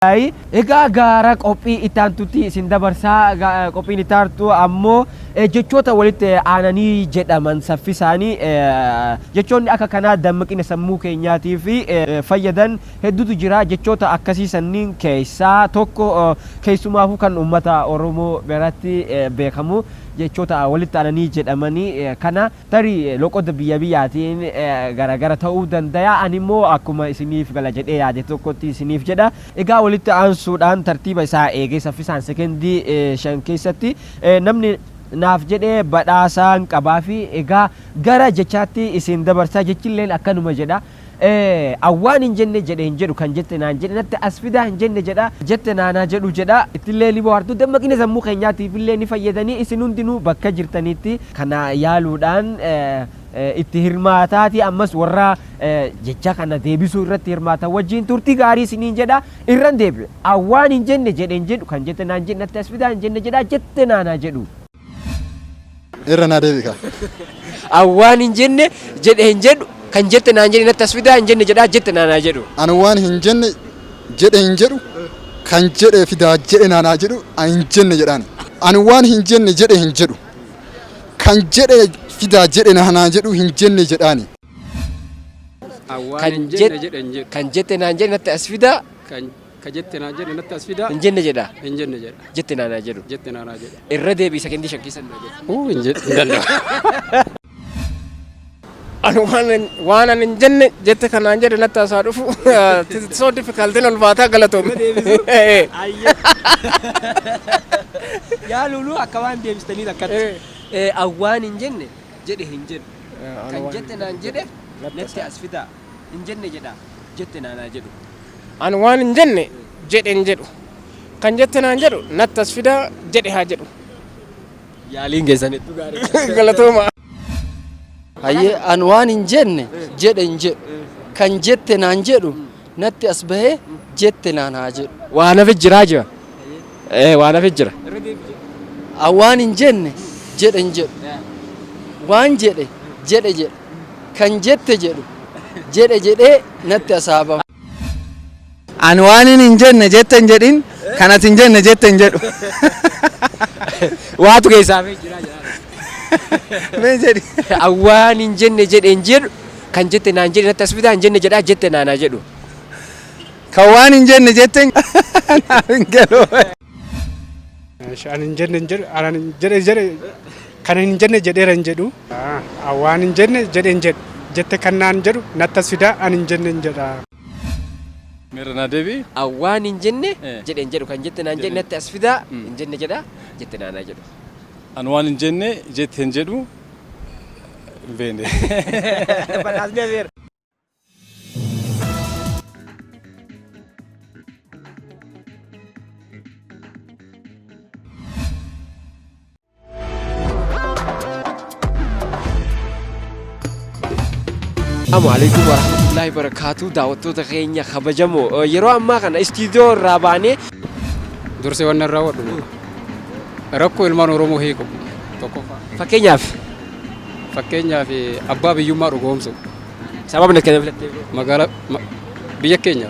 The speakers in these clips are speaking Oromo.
Egaa gara qophii itti aantutti isin dabarsaa. Qophiin itti aantu ammoo jechoota walitti aananii jedhaman saffisaanii. Jechoonni akka kanaa dammaqina sammuu keenyaatiif fayyadan hedduutu jira. Jechoota akkasii sanniin keessaa tokko, keessumaafuu kan uummata Oromoo biratti beekamu, jechoota walitti aananii jedhamanii kana tarii loqoda biyya biyyaatiin garagara ta'uu danda'a. Ani immoo akkuma isiniif gala jedhee yaade tokkotti isiniif jedha. Egaa walitti aansuudhaan tartiiba isaa eegee saffisaan sekendii 5 keessatti namni naaf jedhee badhaasaan qabaa fi egaa gara jechaatti isin dabarsaa. Jechilleen akkanuma jedha. Awwaan hin jenne jedhe hin jedhu, kan jette naan jedhe natti as fidaa hin jenne jedha, jette naanaa jedhu jedha. Ittillee ni bohaartu, dammaqina sammuu keenyaatiif illee ni fayyadanii. Isin hundinuu bakka jirtanitti kana yaaluudhaan itti hirmaataati. Ammas warra jecha kana deebisuu irratti hirmaatan wajjin turtii gaarii isiniin jedha. Irran deebi'e: awwaan hin jenne jedhe hin jedhu, kan jette naan jedhe natti as fidaa hin jenne jedha, jette naanaa jedhu. Irra naa deebi'i kaa. Awwaan hin jenne jedhe hin jedhu, kan jette naan jedhe natti as fidaa hin jenne jedhaa, jette naanaa jedhu. Ani waan hin jenne jedhe hin jedhu, kan jedhe fidaa jedhe naanaa jedhu, ani hin jenne jedhaani. Ani waan hin jenne jedhe hin jedhu, kan jedhe fidaa jedhe naanaa jedhu, hin jenne jedhaani. Waan Kan hin jenne jedhe hin jedhu. Kan jette naan jedhe natti as fidaa Kan ka jette naan jedhe natti as fidaa hin jenne jedha, hin jenne jedha. Jette naanaa jedhu. Jette naanaa jedha. Irra deebii sekendii 5 keessa naa jedhu. Uu, hin jedhu, hin danda'u. Ani waan ani hin jenne jette kanaan jedhe natti hasaa dhufu, so difficult, in ulfaataa, galatoome. Yaa luluu, akka waan deebistanii akkatti. Awwaan hin jenne jedhe hin jedhu, kan jette naan jedhe natti as fidaa hin jenne jedha, jette naanaa jedhu. Ani waan hin jenne jedhe hin jedhu. Kan jette naan jedhu natti as fidaa jedhe haa jedhu. Yaaliin keessan hedduu gaarii. Galatooma. Hayyee, an waan hin jenne jedhe hin jedhu. Kan jette naan jedhu natti as bahee jette naan haa jedhu. Waan hafe jiraa jira. Waan hafe jira. An waan hin jenne jedhe hin jedhu. Waan jedhe jedhe jedhe. Kan jette jedhu jedhe jedhee natti as haa bahu. Ani waan hin jenne jette hin jedhin, kan ati hin jenne jette hin jedhu. Waatu keessaa hafee jira jira. Mee jedhi. Awwaan hin jenne jedhe hin jedhu, kan jette naan jedhe natti as fidaa hin jenne jedhaa, jette naanaa jedhu. Kan waan hin jenne jette naaf hin galu. Ani hin jenne hin jedhu, ani hin jedhe jedhe, kan hin jenne jedheera hin jedhu. Waan hin jenne jedhe hin jedhu. Jette kan naan jedhu natti as fidaa ani hin jenne hin jedha. Irra naa deebi'i. Awwaan hin jenne jedhe hin jedhu, kan jette naan jedhe natti as fidaa hin jenne jedhaa, jette naanaa jedhu. Ani waan hin jenne jette hin jedhu, hin beekne. Badhaasni hafeera. Assalamu alaikum warahmatullahi wabarakatuh. Daawwattoota keenya kabajamoo, yeroo ammaa kana istiidiyoo irraa baanee Dursee wanni irraa wadhu rakkoo ilmaan Oromoo hiiku tokkoffaa. Fakkeenyaaf? Fakkeenyaaf, abbaa biyyummaa dhugoomsu. Sababni akkana filattee? Magaalaa biyya keenya.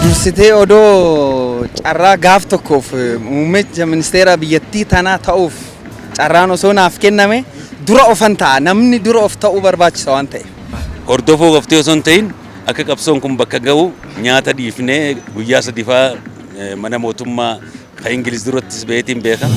Dursitee odoo carraa gaaf tokkoof muummicha ministeera biyyattii tanaa ta'uuf carraan osoo naaf kenname, dura ofan ta'a. Namni dura of ta'uu barbaachisa waan ta'eef. Hordofuu qoftee osoo hin ta'in, akka qabsoon kun bakka ga'u nyaata dhiifnee guyyaa sadifaa mana mootummaa kan Ingiliz durattis baheetiin beeka.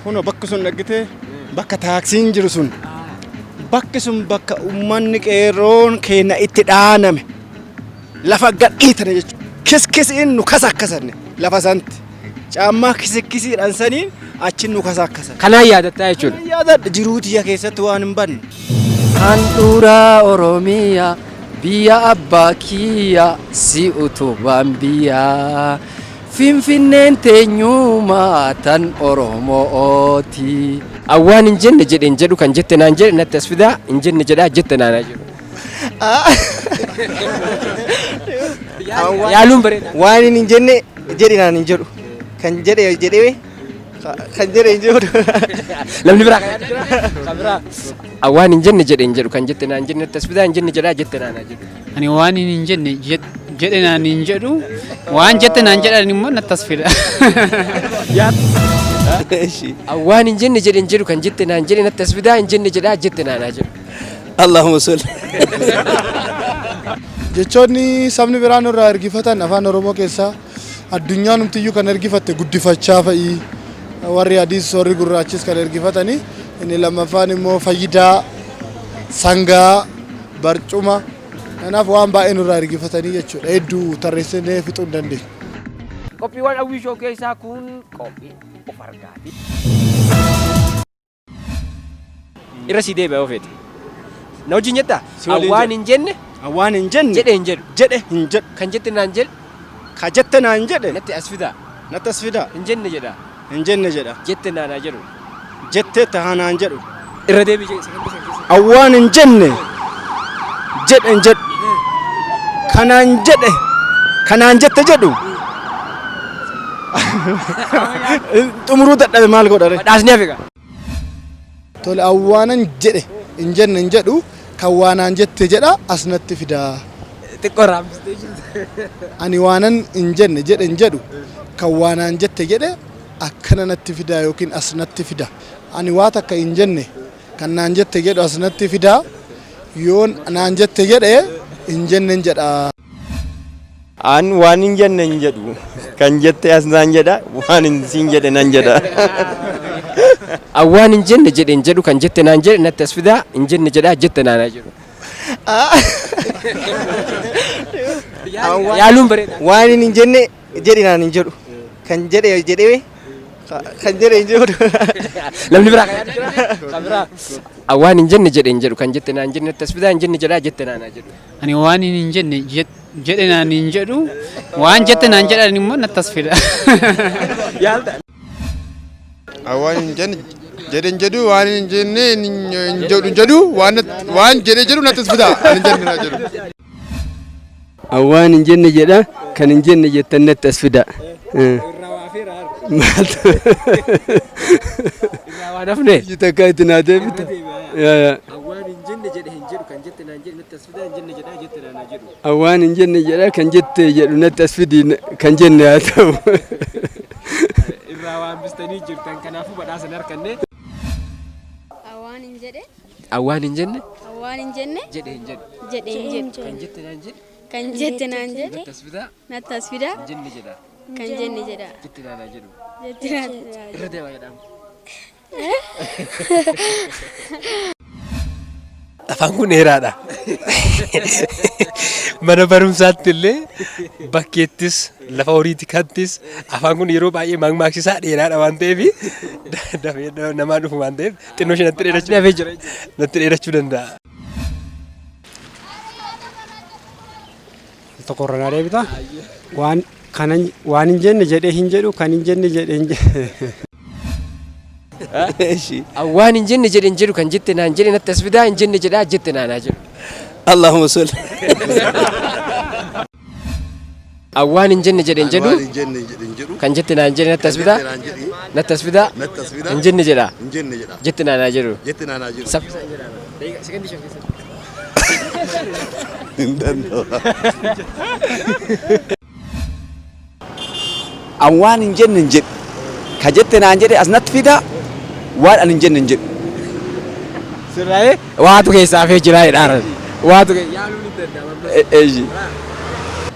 Kunoo bakki sun dhaggitee, bakka taaksiin jiru sun, bakki sun bakka uummanni qeerroon keenya itti dhaaname, lafa gadhiitane jechuudha. Kiskisiin nu kasa akkasanne lafa santi. Caammaa kisikisiidhaan saniin achi nu kasa akkasan. Kanaan yaadattaa jechuudha. Yaadadha, jiruu tiyya keessatti waan hin banne. Handhuura Oromiyaa, biyya abbaa kiyya, si utubaan biyyaa. Finfinneen teenyuma tan Oromooti. Awwaan hin jenne jedhe hin jedhu, kan jette naan jedhe natti as fidaa hin jenne jedhaa, jette naanaa jedhu. Yaaluun bareeda. Waan hin jenne jedhi naan hin jedhu. Kan jedhe jedhee, kan jedhe hin jedhu. Namni biraa kan yaadu jira? Kan biraa. Awwaan hin jenne jedhe hin jedhu, kan jette naan jenne natti as fidaa hin jenne jedhaa, jette naanaa jedhu. Ani waan hin jenne Jedhe naan hin jedhu waan jette naan jedhan immoo natti as fida. Waan hin jenne jedhe hin jedhu kan jette naan jedhe natti as fidaa hin jenne jedhaa jette naanaa jedhu. Allahumma salli. Jechoonni sabni biraa nurraa ergifatan afaan Oromoo keessaa addunyaan humtiyyuu kan ergifatte guddifachaa fa'i warri adiis warri gurraachis kan ergifatanii inni lammaffaan immoo fayyidaa sangaa barcuma kanaaf waan baay'ee nurraa ergifatanii jechuudha hedduu tarreessinee fixuu hin dandeenyu. Qophiiwwan Hawwii Show keessaa kun qophii of argaati. Irra sii deebi'a yoo feete. Na wajjin jettaa? Si waliin Waan hin jenne. Waan hin jenne. Jedhe hin jedhu. Jedhe hin jedhu. Kan jette naan jedhe. Ka jette naan jedhe. Natti as fidaa. Natti as fidaa. Hin jenne jedha. Hin jenne jedha. Jette naanaa jedhu. Jettee tahaa naan jedhu. Irra deebi'i jedhe sagantaa sana keessa. Awwaan hin jenne jedhe hin jedhu. Kanaan jedhe kanaan jette jedhu. Xumuruu dadhabe maal godha ree? Badhaasni hafe gaa. Tole awwaanan jedhe hin jenne hin jedhu kan waanaan jette jedha as natti fidaa. Xiqqoo raamsitee jirta. Ani waanan hin jenne jedhe hin jedhu kan waanaan jette jedhe akkana natti fidaa yookiin as natti fida. Ani waa takka hin jenne kan naan jette jedhu as natti fidaa yoon naan jette jedhe hin jennen jedha. An waan hin jenne hin jedhu. Kan jette as naan jedha, waan hin siin jedhe nan jedha. An waan hin jenne jedhe hin jedhu kan jette naan jedhe natti as fidaa hin jenne jedhaa jette naanaa jedhu. Yaaluun bareeda. Waan hin jenne jedhi naan hin jedhu. Kan jedhe jedhee kan jedhe hin jedhu. Namni biraa kan yaadu jira? Kan biraa. An waan hin jenne jedhe hin jedhu kan jette naan jenne natti as fidaa hin jenne jedhaa jette naanaa jedhu. Ani waan hin jenne jedhe naan hin jedhu waan jette naan jedhan immoo natti as fida. Waan hin jenne jedhe hin jedhu waan hin jenne hin jedhu hin jedhu waan waan jedhe jedhu natti as fida ani hin jenne naa jedhu. Waan hin jenne jedha kan hin jenne jettan natti as fida. Maaltu? Irraa waan hafne. Biyyi takka itti naa deebite. Waan hin jenne jedhe hin jedhu kan jette naan jedhe natti as fidaa hin jenne jedhaa jette naanaa jedhu. Waan hin jenne jedha kan jette jedhu natti as fidi kan jenne haa ta'u. Irraa waan bistanii jirtan kanaafuu badhaasa hin harkanne. Waan hin jedhe. Waan hin jenne. Waan hin jenne. Jedhe hin jedhu. Jedhe hin jedhu. Kan jette naan jedhe. Kan jette naan jedhe. Natti as fidaa. Natti as fidaa. Hin jenne jedha. Kan jenne jedha. Jette naanaa jedhu. Jette naanaa Irra deemaa jedhama. Afaan kun dheeraadha. Mana barumsaatti illee bakkeettis lafa horii tikattis afaan kun yeroo baay'ee mammaaksisaa dheeraadha waan ta'eef dafee namaa dhufu waan ta'eef xinnoo ishee natti dheerachuu natti dheerachuu danda'a. Tokko irra naa deebita. Waan kanan waan hin jenne jedhee hin jedhu kan hin jenne jedhee hin jedhu. Waan hin jenne jedhe hin jedhu kan jette naan jedhe natti as fidaa hin jenne jedhaa jette naanaa jedhu. Allahumma salli. Waan hin jenne jedhe hin jedhu Waan hin jenne jedhe hin jedhu. kan jette naan jedhe natti as fidaa Kan jette naan jedhe. natti as fidaa Natti as fidaa. hin jenne jedha Hin jenne jedha. jette naanaa jedhu. Jette naanaa jedhu. Saffisa hin jedhama. Daqiiqaa sekondii 5 keessatti. Hin danda'u. An waan hin jenne hin jedhu. Ka jette naan jedhe as natti fidaa waan an hin jenne hin jedhu. Sirraa'ee waatu keessaa hafee jira jedhaara. Waatu yaaluun hin danda'ama. Eeyi.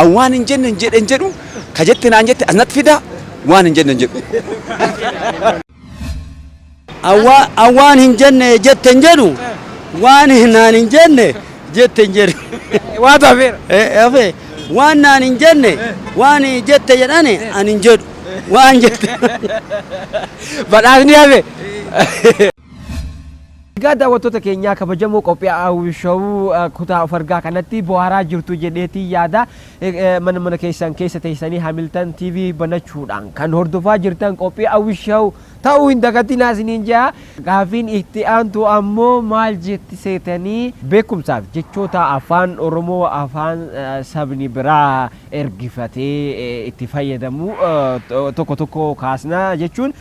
An waan hin jenne hin jedhe hin jedhu. Ka jette naan jette as natti fidaa waan hin jenne hin jedhu. An waan hin jenne jette hin jedhu waan naan hin jenne jette hin jedhu. Waatu hafeera. Hafe waan naan hin jenne waan jette jedhani an hin jedhu waan jette. Badhaasni hafe. Egaa daawwattoota keenyaa kabajamoo qophii Hawwi Show kutaa of argaa kanatti bohaaraa jirtu jedheetii yaada. Mana mana keessan keessa teessanii Hamilton TV banachuudhaan kan hordofaa jirtan qophii Hawwi Show ta'uu hin dagatinaa isiniin jedha. Gaaffiin itti aantu ammoo maal jetti seetanii beekumsaaf jechoota afaan Oromoo afaan sabni biraa ergifatee itti fayyadamu tokko tokko kaasna jechuun.